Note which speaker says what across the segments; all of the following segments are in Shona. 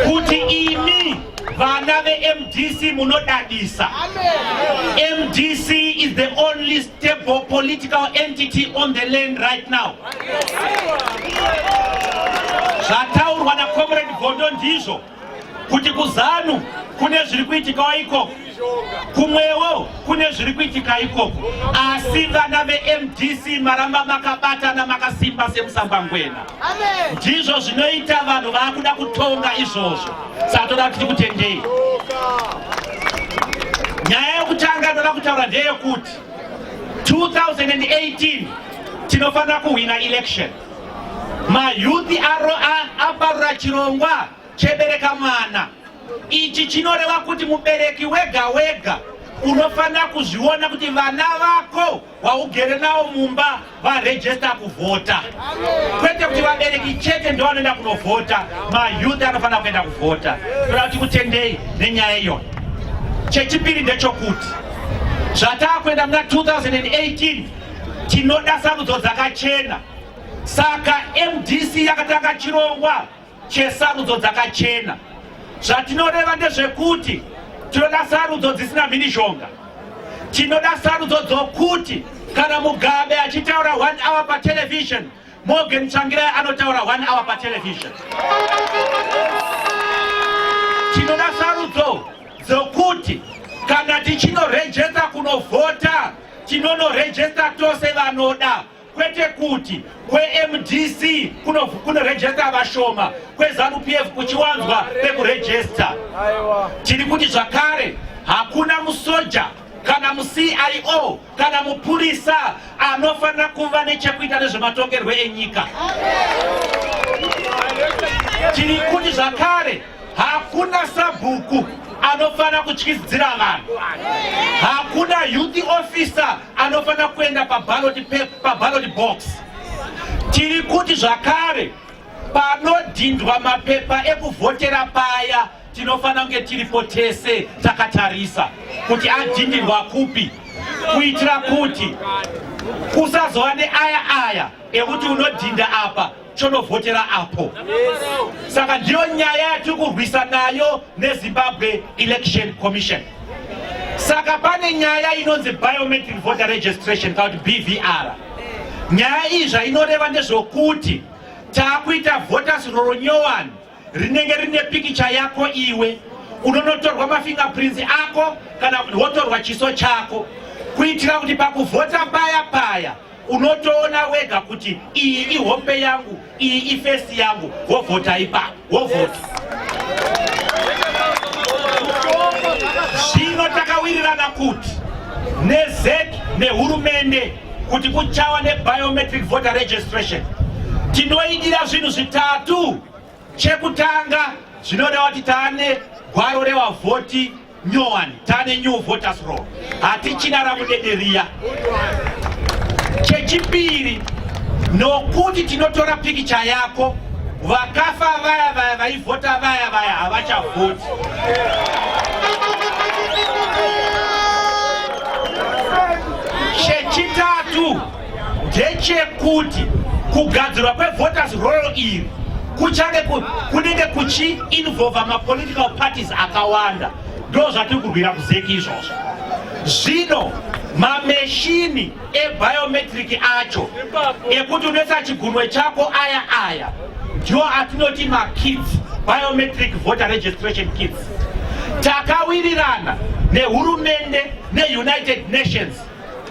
Speaker 1: Kuti imi vana veMDC munodadisa. MDC is the only stable political entity on the land right now. Zvataurwa naComrade Gondo ndizvo kuti kuZanu kune zviri kuitikawo ikoko, kumwewo kune zviri kuitika ikoko, asi vana veMDC maramba makabatana makasimba semusambangwena. Ndizvo zvinoita vanhu vaakuda kutonga izvozvo. Saka toda kuti tikutendei. Nyaya yokutanga ndoda kutaura ndeyekuti 2018 tinofanira kuhwina election. Mayouth aparura chirongwa chebereka mwana. Ichi chinoreva kuti mubereki wega wega unofanira kuzviona kuti vana vako waugere nawo mumba varejesta kuvhota, kwete kuti vabereki chete ndo vanoenda kunovhota. Mayouth anofanira kuenda kuvhota. Toda kuti kutendei nenyaya iyoyo. Chechipiri ndechokuti zvataakuenda muna 2018 tinoda sarudzo dzakachena. Saka MDC yakatanga chirongwa chesarudzo dzakachena. Zvatinoreva ndezvekuti tinoda sarudzo dzisina mhirizhonga. Tinoda sarudzo dzokuti kana Mugabe achitaura 1 hour patelevision, Morgan Tsvangirai anotaura 1 hour patelevision. Tinoda sarudzo dzokuti kana tichinorejesta kunovhota, tinonorejesta tose vanoda, kwete kuti kweMDC kunorejesta vashoma, kweZanu PF kuchiwanzwa pekurejesta. Tiri kuti zvakare hakuna musoja kana muCIO kana mupurisa anofanira kuva nechekuita nezvematongerwe enyika. Tiri kuti zvakare hakuna sabhuku anofanira kutyisidzira vanhu, hakuna youth officer anofanira kuenda paballot box. Tiri kuti zvakare panodhindwa mapepa ekuvhotera paya tinofanira kunge tiripo tese takatarisa kuti adhindirwa kupi, kuitira kuti kusazova neaya aya ekuti unodhinda apa chonovhotera apo. Saka ndiyo nyaya yatiri kurwisa nayo neZimbabwe Election Commission. Saka pane nyaya inonzi biometric voter registration kana kuti BVR. Nyaya iyi zvainoreva ndezvokuti taakuita voters roll nyowani rinenge rine pikicha yako iwe, unonotorwa mafingerprints ako kana kuti wotorwa chiso chako, kuitira kuti pakuvhota paya paya unotoona wega kuti iyi ihope yangu, iyi ifesi yangu, wovhota ipapo, wovhota. Zvino takawirirana kuti neZEC nehurumende kuti kuchawa nebiometric voter registration. Tinoidira zvinhu zvitatu. Chekutanga, zvinoreva kuti taane gwaro revavhoti nyowani, taane new voters roll, hatichina ramudederiya. Chechipiri, nokuti tinotora pikicha yako, vakafa vaya vaya vaivhota vaya vaya havachavhoti. Chechitatu ndechekuti kugadzirwa kwevoters roll iri kuchange kunenge kuchiinvolva mapolitical parties akawanda. Ndo zvatiri kurwira kuZEC izvozvo. Zvino mameshini ebiometric acho ekuti unoisa chigunwe chako aya aya ndiwo atinoti makits, biometric voter registration kits. Takawirirana nehurumende neUnited Nations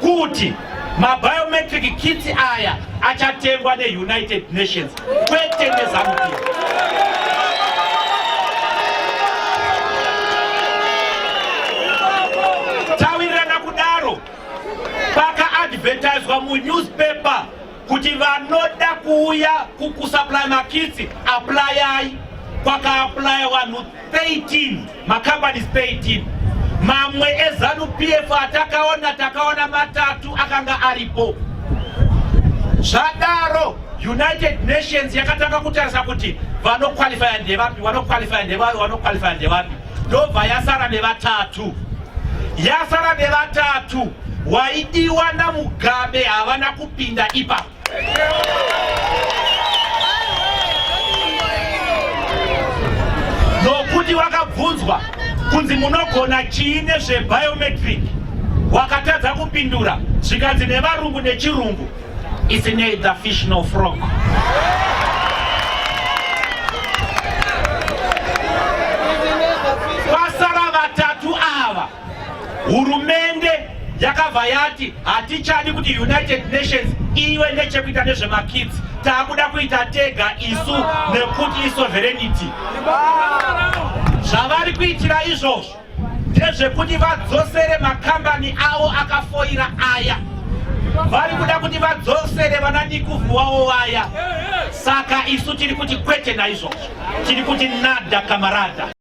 Speaker 1: kuti mabiometric kits aya achatengwa neUnited Nations kwete neZanu-PF. Tawirirana kudaro, pakaadvertiswa munewspaper kuti vanoda kuuya kusupply makits applyai. Kwakaapply vanhu 13, macompanies 13. Mamwe eZanu PF atakaona, takaona matatu akanga aripo. Zvadaro United Nations yakatanga kutarisa kuti vanoqualifya ndevapi, vanoqualifya ndevapi, vanoqualifya ndevapi, ndobva yasara nevatatu. Yasara nevatatu waidiwa naMugabe havana kupinda ipapo. Wakabvunzwa kunzi munogona chii nezvebiometric, wakatadza kupindura, zvikanzi nevarungu nechirungu, "Is neither fish nor frog." Pasara vatatu ava. Hurumende yakabva yati hatichadi kuti United Nations iwe nechekuita nezvemakits, taakuda kuita tega isu nekuti isovereignty. Zvavari kuitira izvozvo ndezvekuti vadzosere makambani avo akafoira aya. Vari kuda kuti vadzosere vana Nikuvu wavo vaya. Saka isu tiri kuti kwete naizvozvo, tiri kuti nada, camarada.